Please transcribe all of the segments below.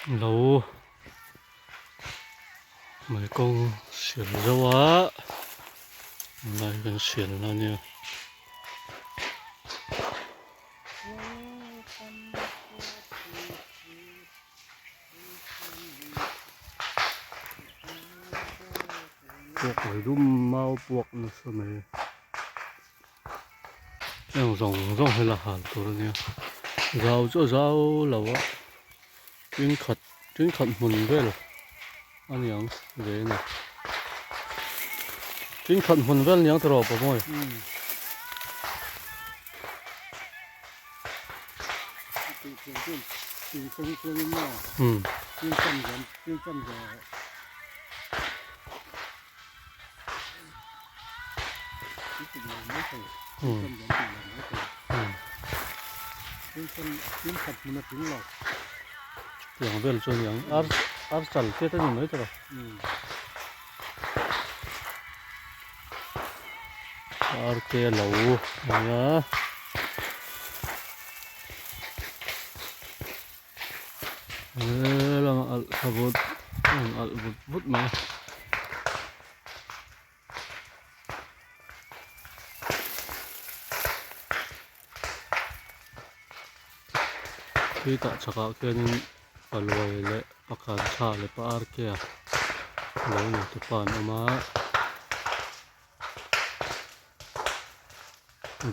Lo mai kawng sial zauh a tunlai kan sial na ania. Puak mai dum mau puak nasa mai. Heng zawng zawng hi la hal tur a nia zau chu a zau lo a tin khat tin khat hmun vel a niang ve a ni tin khat hmun vel niang tawh rawh pawh mawi. Tiang vel chu a ni ang ar ar chal te te ni mai tawh ar te a lo a nia. He lama alh tha vut a rawn alh vut vut mai a. Khi tah chhakah khianin paluai leh pakhat tha leh pa ar ke a lo nei te pawh an awm a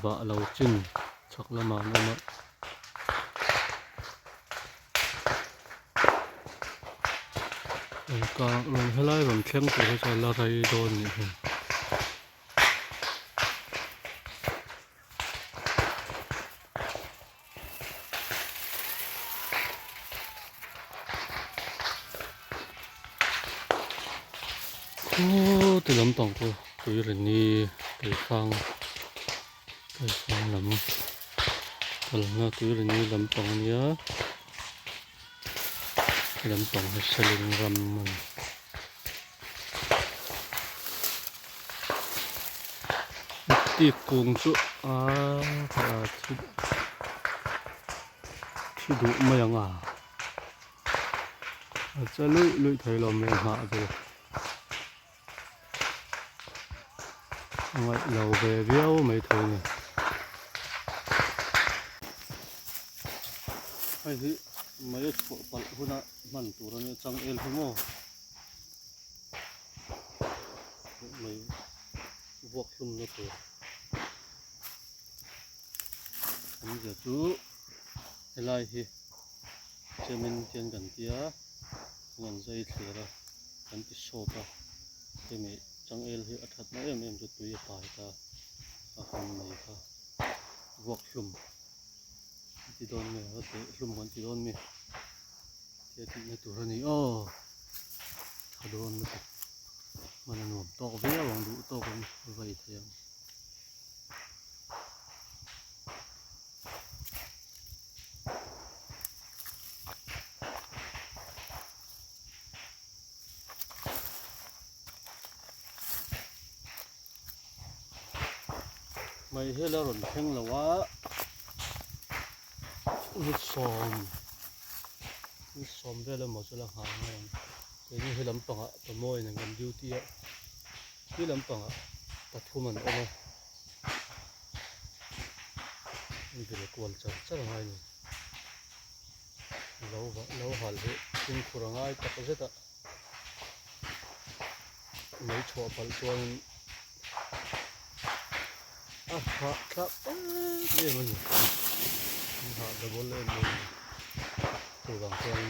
vah lo chin chhak lamah an awm a. Rawn helai rawn thleng tur hi chuan la rei dawn nih hmel. Khaw ti lampang chu tui rini keifang keifang lam kalna tui rini lampang a nia lampang hi seling ram a ni. Tik kung chu aa thi thi duh mai ang a a che luih luih thei lo mai nghah ve a ngaih lo ve viau mai thei a ni. Hei hi mai a chhuah palh huna hman tur a nia changel hi maw. Mai vuak hlum na tur awmzia chu helai hi cement hian kan tia kan zai thlir a kan ti sawp a hemi changel hi a that na em em chu tui a pai ta a han mai kha vuak hlum an ti dawn nge a teh hlum an ti dawn mi. Thil tih na tur a ni aw tha dawn lutuk hman a nuam tawk viau ang duh tawk in vai thei ang. Mai hian a rawn thleng lo a. Ni sawm ni sawm vel emaw chu la nghah ngai ang keini hi lampangah pamawi nen kan duty a khi lampangah pathum an awm a an vil kual char char ngai a ni lo lo hal hi fimkhur a ngai tak zet a mei chhuah palh chuanin. A hah thlak em em a ni an hah double em em a ni chuvang chuan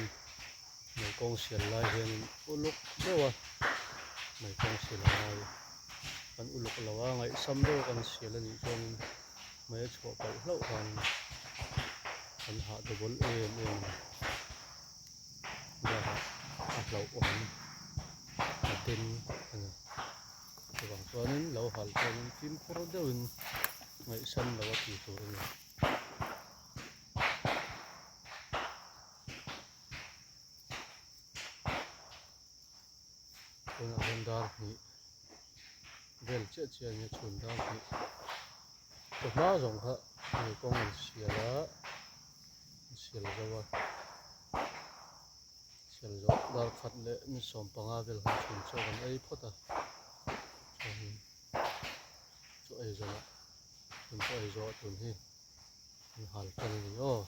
mei kawng sial lai hianin uluk deuh a mei kawng sial a ngai kan uluk lo a ngaihsam deuh a kan sial a nih chuanin mei a chhuah palh hlauh khan an hah double em em a ni bakah a hlauhawm a den a ni. Chuvang chuanin lo hal chuanin fimkhur deuhin ngaihsan lo a ti tur a ni. Tunah hian dar hnih vel chiah chiah a nia chhun dar hnih chawhma zawng kha ngei kawng an sial a an sial zo a. Sial zawh dar khat leh mi 15 vel khan chhun chaw kan ei phawt a, chuanin chaw ei zawhah chhun chaw ei zawhah tun hi an hal tan a ni aw.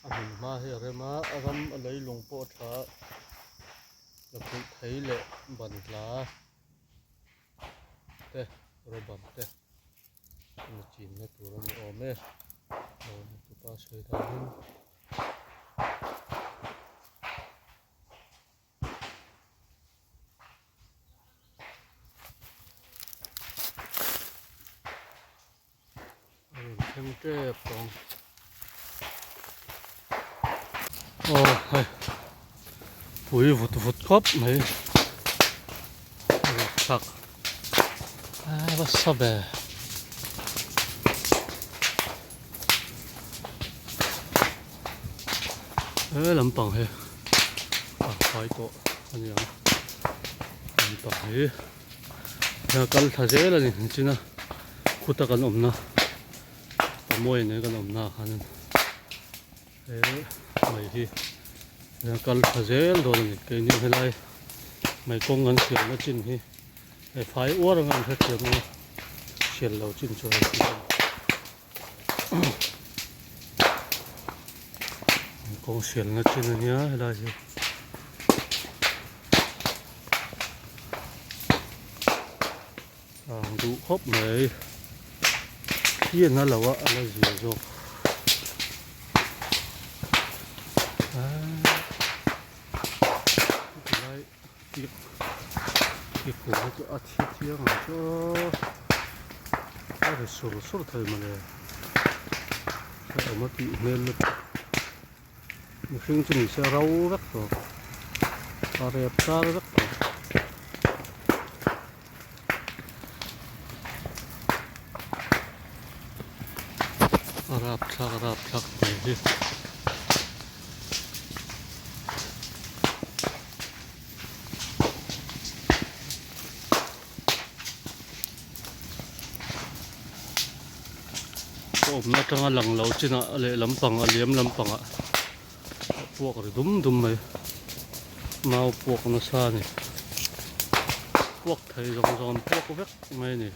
A hmun hma hi a rem a, a ram a leilung pawh a tha a, lakhuih thei leh banhla te rawban te a chinna tur a ni awm e. Lo tupa sawi danin. A rawn thleng tep tawh ang. Aw hei pui vut vut khawp mai a rawn thlak a va sa ve. He lampang hi a fai tawh a ni ang lampang hi a kal thla zel a ni nichina khuta kan awmna pamawi nen kan awmna ah khanin he mai hi a kal thla zel dawn a ni keini helai mai kawng kan siamna chin hi. Hei fai uar anga an hrethiam anga hriat lo chin chu hei ti a kawng sialna chin a nia helai hi. Ang duh khawp mai hian a lo a a la zia zawk. I kut hi chu a thi chiang ang chu a ri sur sur thei mawle hrehawm a tih hmel lutuk mihring chu ni se a ro vek tawh a rep char vek tawh a rapthlak a rapthlak hmel hi. Ka awmna atanga lang lo chinah lehlam pang a liam lampangah a puak ri dum dum mai mau puak nasa a ni puak thei zawng zawng an puak vek mai a ni.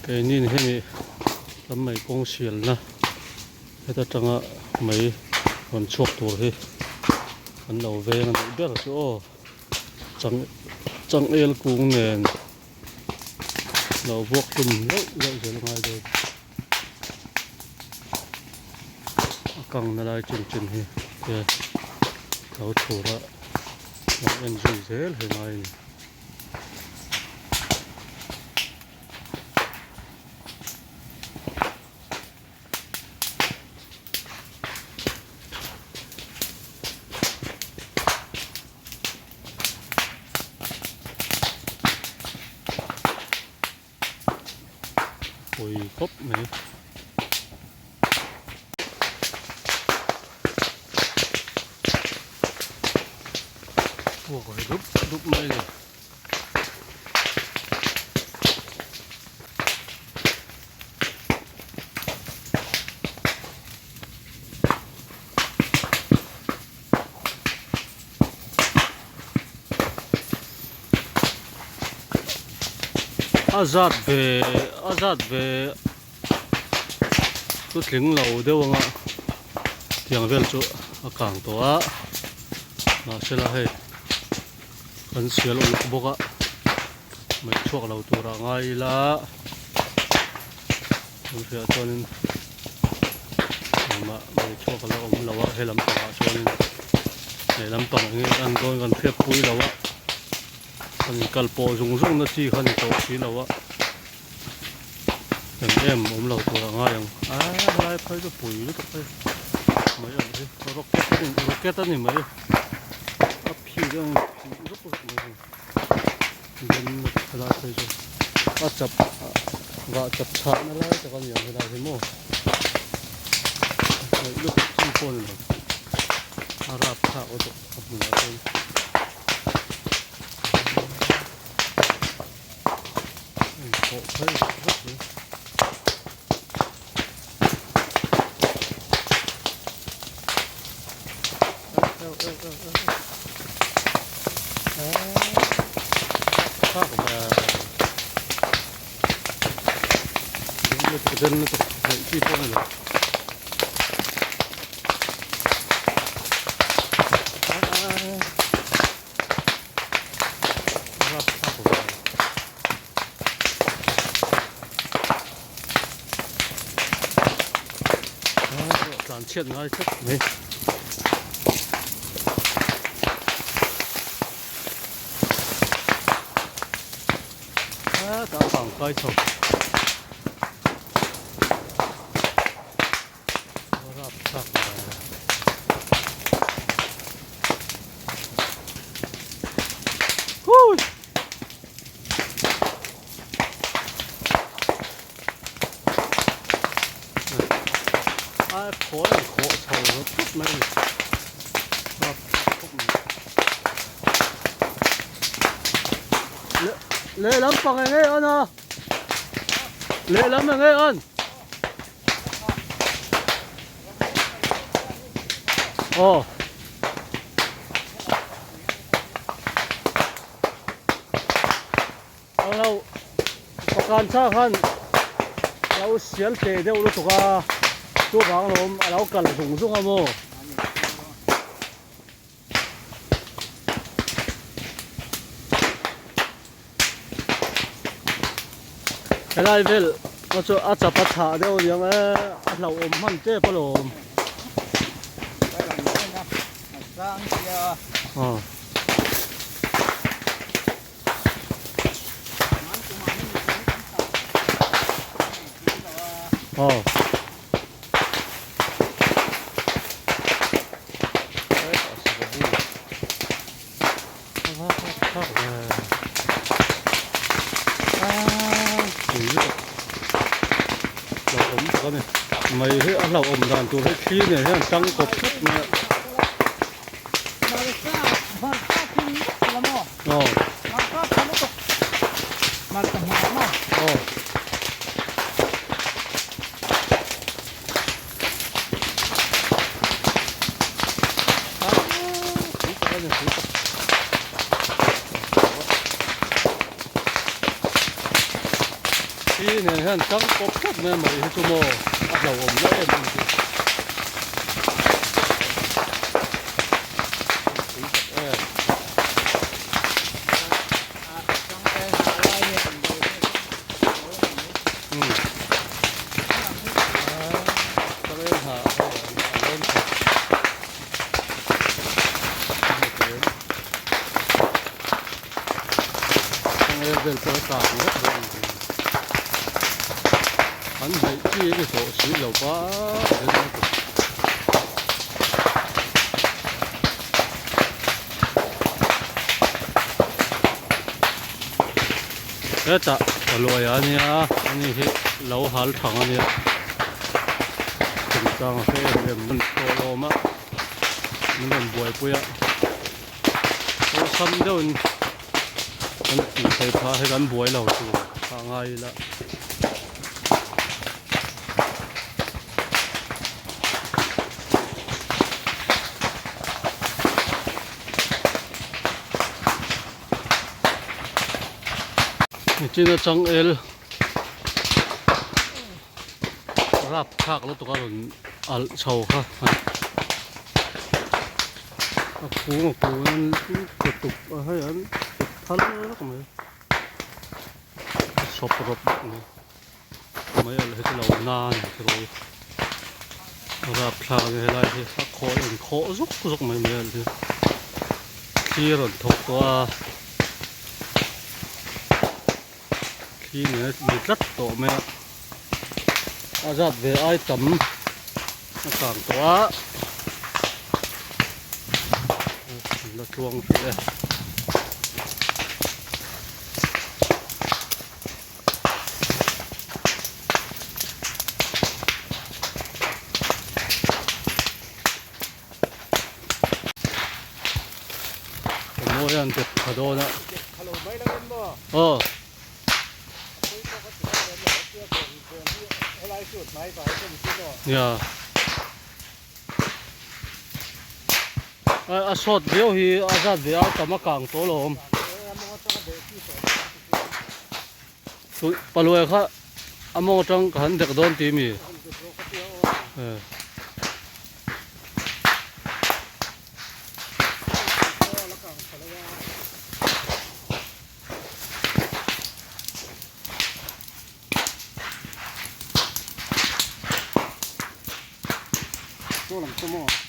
Keinin hemi lam mai kawng sialna heta tanga mai rawn chhuak tur hi an lo veng a nih ber chu aw chang changel kung nen lo vuak hlum zauh zauh zel a ngai dawn a kangna lai chin chin hi te lo chhur a. Lo en zui zel he ngai a ni. Pawi khawp mai. Puak ri dup dup mai a ni. A zat ve a zat ve chu tling lo deuh anga tiang vel chu a kang tawh a mahsela hei kan sial uluk bawk a mei chhuak lo tur ah ngai ila kan hriat chuanin engmah mei chhuak a la awm lo a he lampangah chuanin he lampang hi an dawn kan hriat pui lo a. Kan inkal pawh zung zung na chi kha ni tawh si lo a, eng em awm lo tur a ngai ang. A helai phei chu pui lutuk hei mai ang hi rocket a ni rocket a ni mai a phih deuh a phih rup rup mai hei den helai phei chu a chap vah chap chhah na lai tak a ni ang helai hi maw ngaih lutuk chi pawh a ni lo a rapthlak lutuk a hmunah chuan. Khawh phei vek vek mai. Tlan chhiat ngai tlat mai. A tah pang kai chho. Rap thlak mai. Hui! A khawi an khawh chho rawt khawp mai a ni. Rap thlak khawp mai. Le lehlam pang eng nge an a? Lehlam eng nge an? Aw. Ang lo pakan cha khan lo sial te deuh lutuk a chuvang lawm a lo kal zung zung a maw. Helai vel a chu a chap a chhah deuh aniang e a hlauhawm hman tep alawm. Aw. Aw. Mai hi a hlauhawm dan tur hi thli nen hian tang kawp tlat mai a. Aw. Aw. Khi nen hian tang pawp tlat mai a mai hi chu maw a hlauhawm na em em chu. Pui tak em. An hnaih chi a ni tawh si lo va. Hetah paluai a nia ani hi lo hal thang a nia chungchang a hre em em hmun tawh awm a min rawn buaipui a awlsam deuhin kan tih thei phah hei kan buai lo tur a ngai ila. Nichina changel rap thlak lutuk a rawn alh chho kha a kung a kung an lutuk a hei an kut thal vek mai a chhawp rawp bawk mai mai alh hi chu lo na a ni tiraw rap thlak a ni helai hi a khawh a inkhawh zuk zuk mai mai alh hi thli a rawn thawk tawh a thli nen a ni tlat tawh mai a a zat ve ai tam a kang tawh a an la tluang hrih e. Mawi an dep tha dawn a. Aw. Nia. A sawt viau hi a zat ve a tam a kang tawh lo awm. Paluai kha a mawng atang ka han dek dawn tih mi.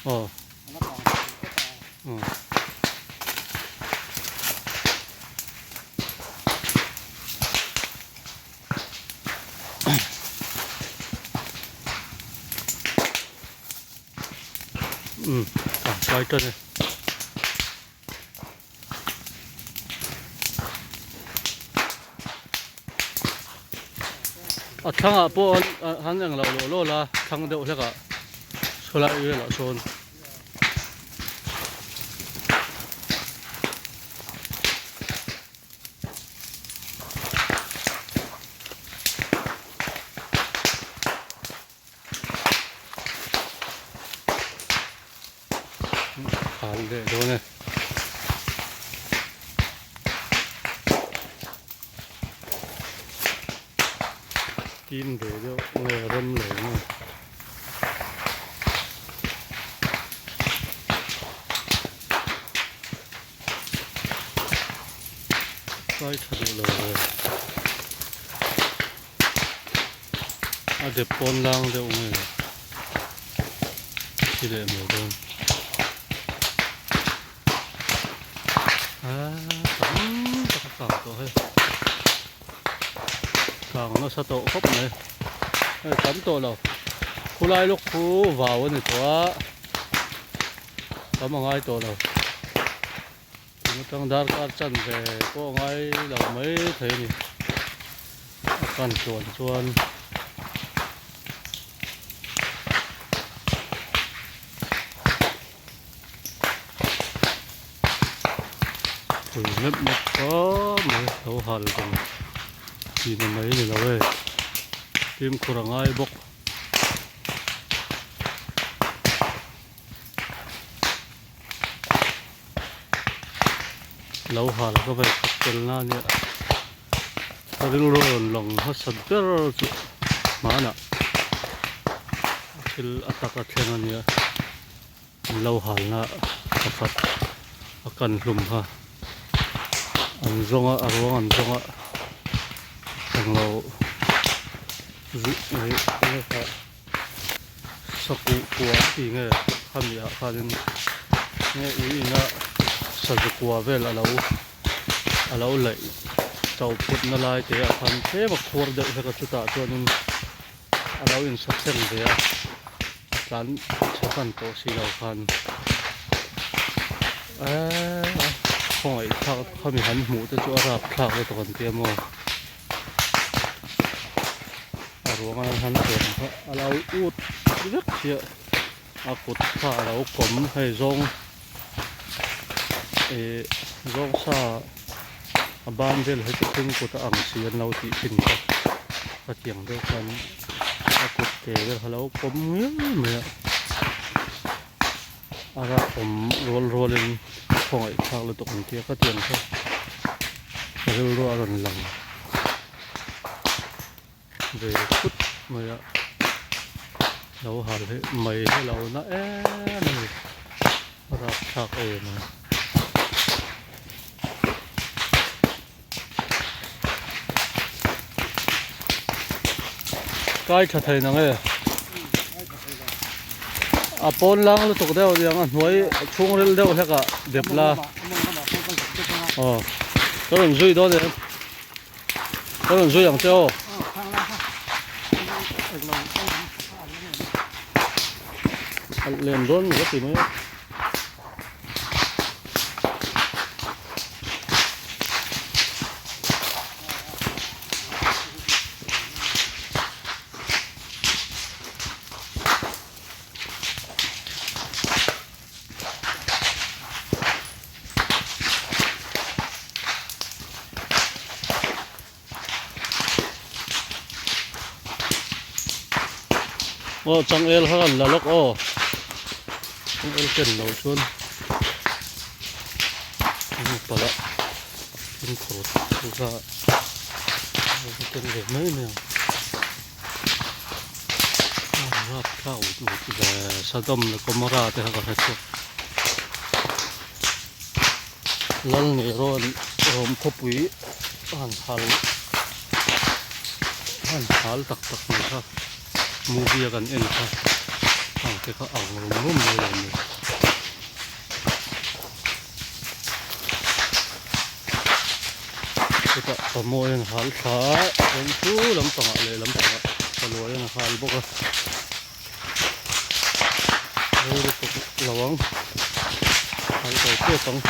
Aw. Umm a tlai tan e. A thlangah pawh an eng lo law law la thlang deuh hlek ah sawlai velah sawn. Hal leh dawn e. Tim ve deuh nge rem lo nge. Kai tha duh lo ve. A dep pawn lang deuh nge thi leh mai dawn aaa tam tak a kang tawh hei kang nasa tawh khawp mai hei tam tawh lo khulai lawk khu vau a ni tawh a tam a ngai tawh lo. Tun atang darkar chan ve pawh a ngai lo mai thei a ni. A kan tluan chuan pui mep mep khawp mai lo hal vang tihna mai ni lo e. Fimkhur a ngai bawk. Lo hal ka vai khat tel na ania ka rilru a rawn lang hmasa ber chu hmanah thil a tak a thleng ania an lo halna pakhat a kan hlum kha an zawng a a ruang an zawng a englo zuih mai kha. Sakuh kua an tih nge khami ah khanin nge ui ina sazu kua vel alo alo laih cho phut na lai te ah khan tlem a khuar deuh hlek a chutah chuanin alo insa thleng ve a a tlan chhe hman tawh si lo khan eee khawngaih thlak khami han hmuh te chu a rap thlak lutuk an tia maw. A ruang a han chuan kha a lo ut vek chiah a kut kha a lo kawm hei zawng ih zawng sa a ban vel hi chu thing kut a ang si an lo tih thin kha a tiang deuh khan a kut ke vel kha a lo kawm ngial mai a a rah awm rual rual in a khawngaih thlak lutuk ang tih a ka tiang kha ka rilru a rawn lang. Ve phut mai a lo hal hi mai hi lo na em a ni a rapthlak em a kai tha thei nang e a pawn lang lutuk deuh aniang a hnuai chhungril deuh hlek ah dep la aw ka rawn zui dawn em. Ka rawn zui ang che aw. A lem dawn ka ti mai a. Aw changel kha kan la lawk aw changel ken loh chuan heng palh ah fimkhur chu kha a ken ve mai mai ang a rapthlak ut ut ve Sodom leh Gomorrah te kha ka hre chhuak Lalneiraw'n rawm khawpui a han hal a han hal tak tak mai kha movie a kan en kha ang te kha ang rum rum mai lo ni. Chutah pamawi an hal thla a chuan chu lampangah leh lampangah paluai an hal bawk a rei lutuk lo ang hal tawh tep ang.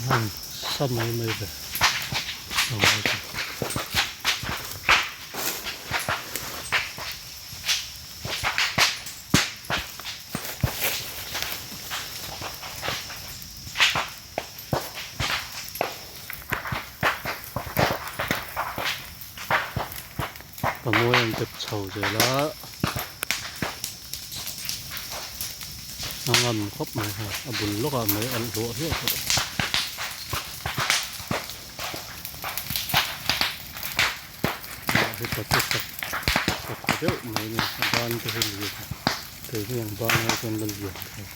Han sa mai mai ve a ngai ta. Pamawi an dep chho zel a a ngam khawp mai ha a bul lawkah mai a hluah hluah tawh. Hi pachu chak chak ta deuh mai a ni a ban te hi lian keini ang ban ai chuan la lian thei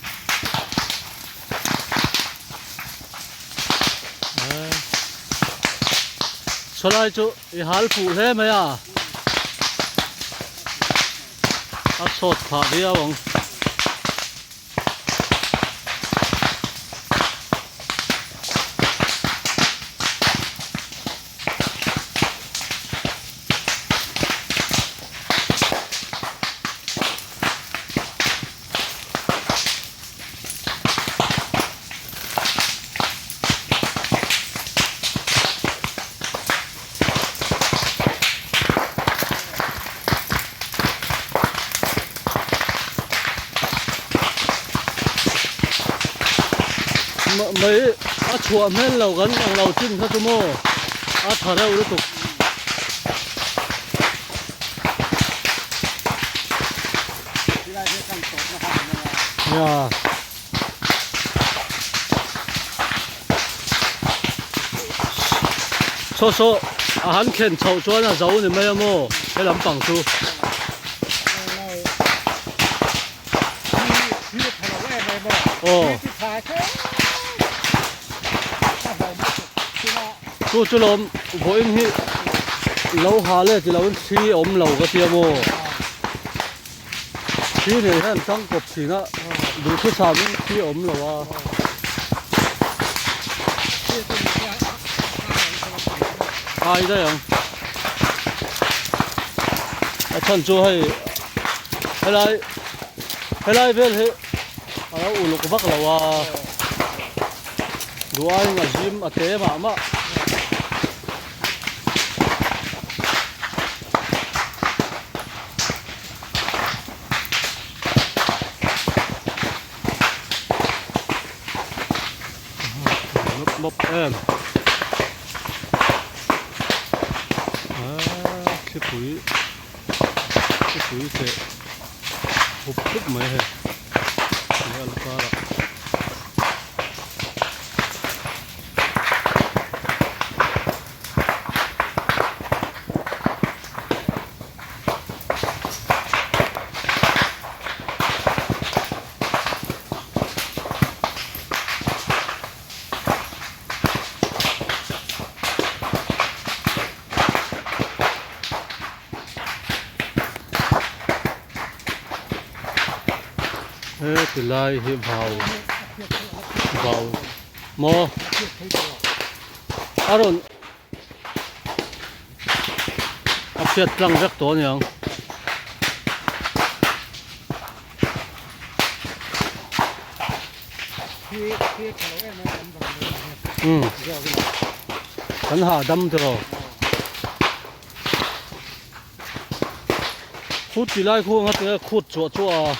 sawlai chu i hal fuh hle mai a a sawt phah viau ang. Mai a chhuah hmel lo kan ang lo chin kha chu maw a tha reuh lutuk. Nia. Saw saw a han khen chhoh chuan a zo ni mai a maw he lampang chu. Aw. Chu chu lawm vawiin hi lo ha le ti loin thli a awm lo ka tia maw. Thli nei hian tang kawp thin a duhthusam in thli a awm lo a. Ai daih ang. A chhan chu hei helai helai vel hi a lo uluk vak lo a duh aiin a zim a te mah mah. Mawp mawp em aaa thlipui thlipui teh hup hup mai hei he a la karah. He ti lai hi vau vau. Maw? A rawn a phiat tlang vek tawh aniang. Umm kan hahdam tiraw. Khut ti lai khu anga tinge khut chuah chuah a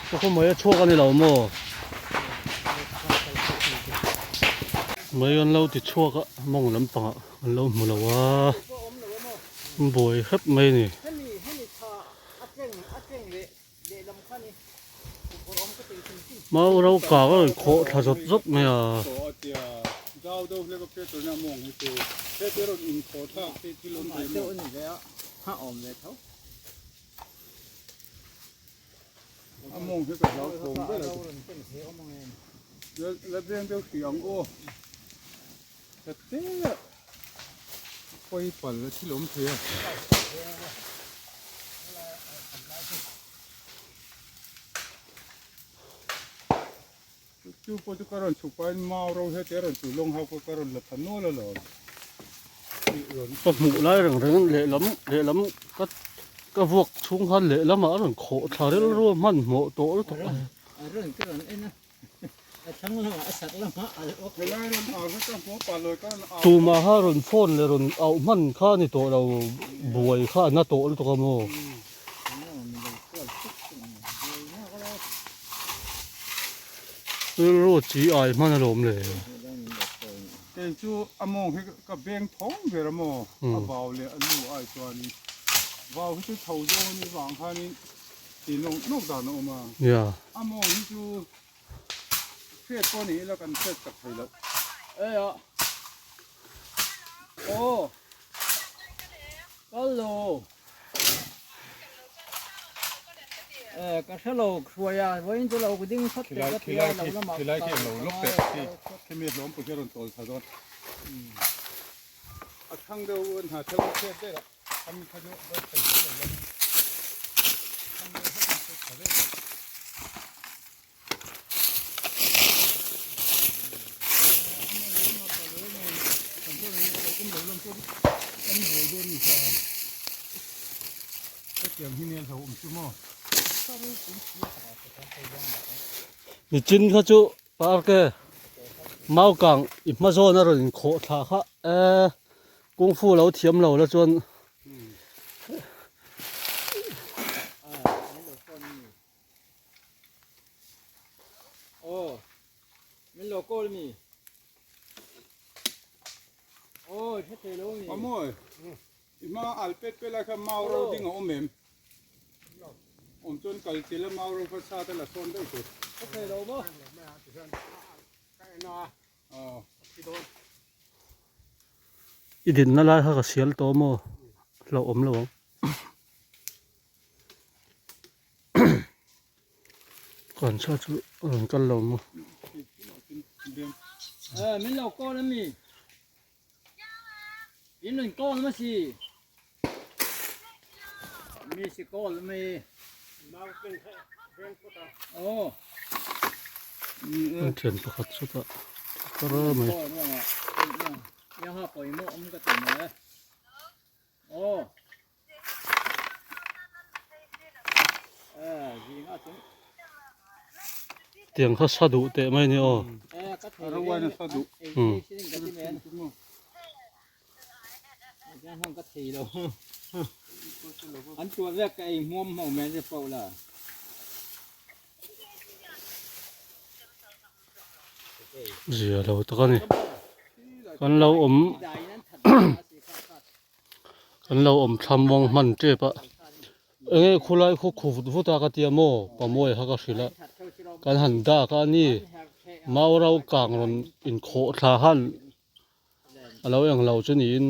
ka khaw mai a chhuak a ni lo maw mai an lo ti chhuak a mawng lampangah an lo hmu lo a an buai hrep mai a ni. Mau ro kang a rawn khawh thla zawt zawt mai a. Ka hmuh lai reng reng lehlam lehlam ka ka vuak chhung khan lehlamah a rawn khawh thla rilru a hmanhmawh tawh lutuk a. Tumah kha rawn phone leh rawn auh hman kha a ni tawh lo, buai kha a na tawh lutuk a maw? Rilru chi ai hman alawm le. Kei chu a mawng hi ka beng thawng ber a maw? A vau leh a nu ai chuanin vau hi chu tho zawng a nih vang khanin Tih nawk nawk dan a awm a. Yeah. A mawng hi chu hriat pawh ni ila kan hriat tak thei loh. Ei a. Aw. Kal lo. Eh ka hre lo hruai a vawiin chu lo ding phawt teh ka tia lo lamah Khilai khi lo lawk teh khi khimi hlawm pawh hi a rawn tawl thla dawn. A thang deuh an ha theuh a hriat daih a. Nichin kha chu park e mau kang i hma zawn a rawn inkhawh thla kha e. Kung fu lo thiam lo la chuan. Amawi i hma al pet pet lai kha mau ro ding a awm em? Awm chuan kal chil a mau ro kha sa te la sawn daih tur. I dinna lai kha ka sial tawh maw hlauhawm lo ang kan chhuah chu a rawn kal lo maw. Min lo call a mi in rawn call ma si mi si call mi aw. An thian pakhat chutah kar mai. Tiang kha sa duh teh mai ni aw. Zia lo tak a ni. Kan lo awm kan lo awm thlam vawng hman tep a. Enge khulai khu khu vut vut a ka tia maw pamawi kha ka hrilh a. Kan han dak a ni. Mau ro kang rawn inkhawh thla han a lo eng lo chu niin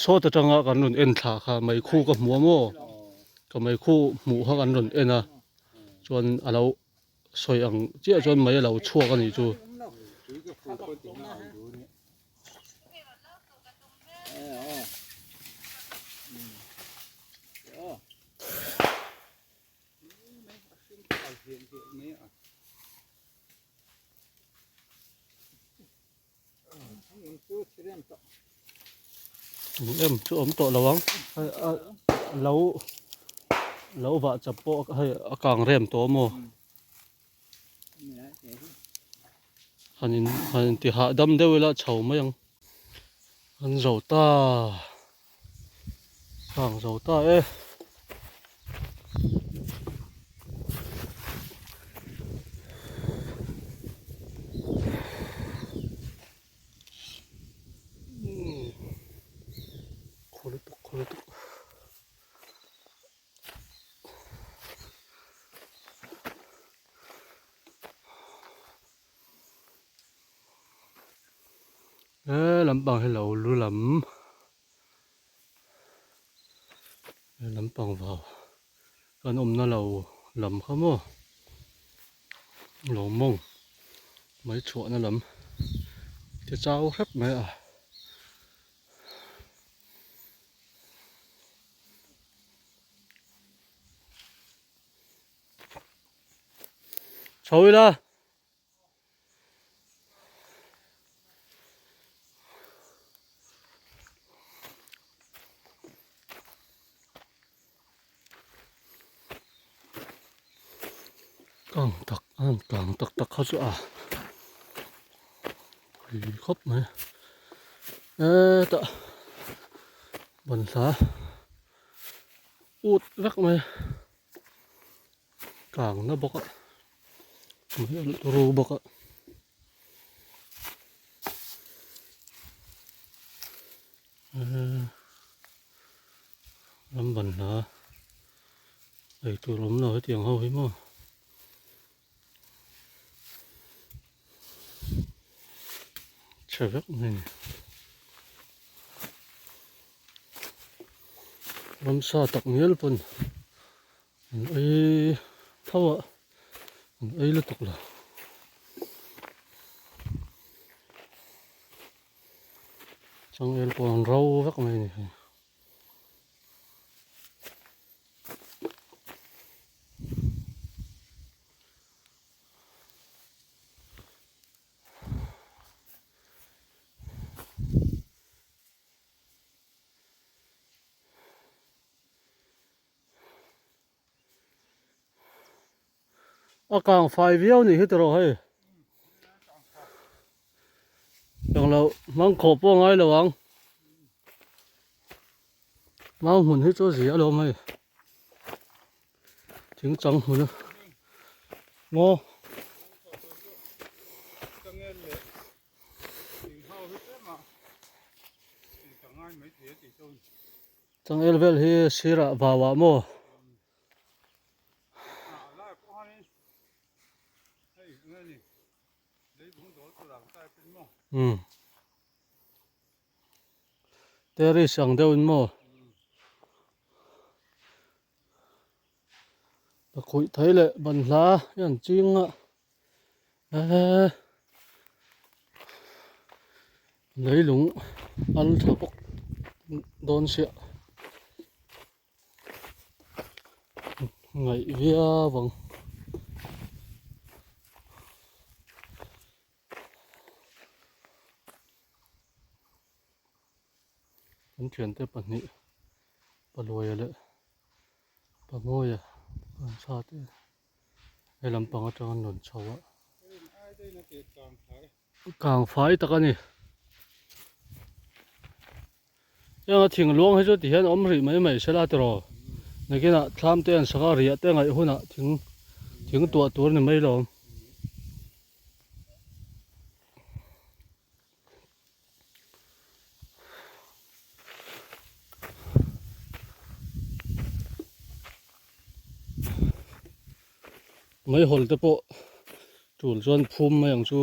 sawt atanga kan rawn en thla kha meikhu ka hmu a maw ka meikhu hmuh kha kan rawn en a chuan a lo sawi ang chiah chuan mei a lo chhuak a nih chu. Em chu awm tawh lo ang lo lo vah chap pawh hei a kang rem tawh maw han in han in ti hahdam deuh ila chho mai ang an zo ta kang zo ta e. Khaw lutuk khaw lutuk. He lampang hi lo lu lam he lampang vau kan awmna lo lam kha maw lo mawng mai chhuahna lam ti chau hrep mai a. Chho ila. Kang tak ang kang tak tak kha chu a pui khawp mai hetah banhla ut vek mai kang na bawk a. Ro bawk a ram ban hla eitur awm lo hetiang ho hi maw chhe vek mai a ni ramsa tak ngial pawn An ei tho a, an ei lutuk lo. Changel pawh an ro vek mai a ni hei. A kang fai viau nih hi tawh hei englo hmang khawh pawh a ngai lo ang mau hmun hi chu a zia alawm hei thing chang hmun a maw. Changel vel hi sirah vauah maw? Umm terrace ang deuhin maw? Ka khawih thei leh banhla hi an ching a eee leilung al tha bawk dawn siah ngaih viau ang. Kan thiante pahnih Paluaia leh Pamawia an tha te he lampang atang an rawn chho a. Kang fai tak a ni. Heng a thing luang hi chu ti hian awm rih mai mai sela tiraw. Nakinah thlam te an sak a riah te ngaih hunah thing thing tuah tur ni mai lo. Meihawl te pawh tul chuan phum mai ang chu.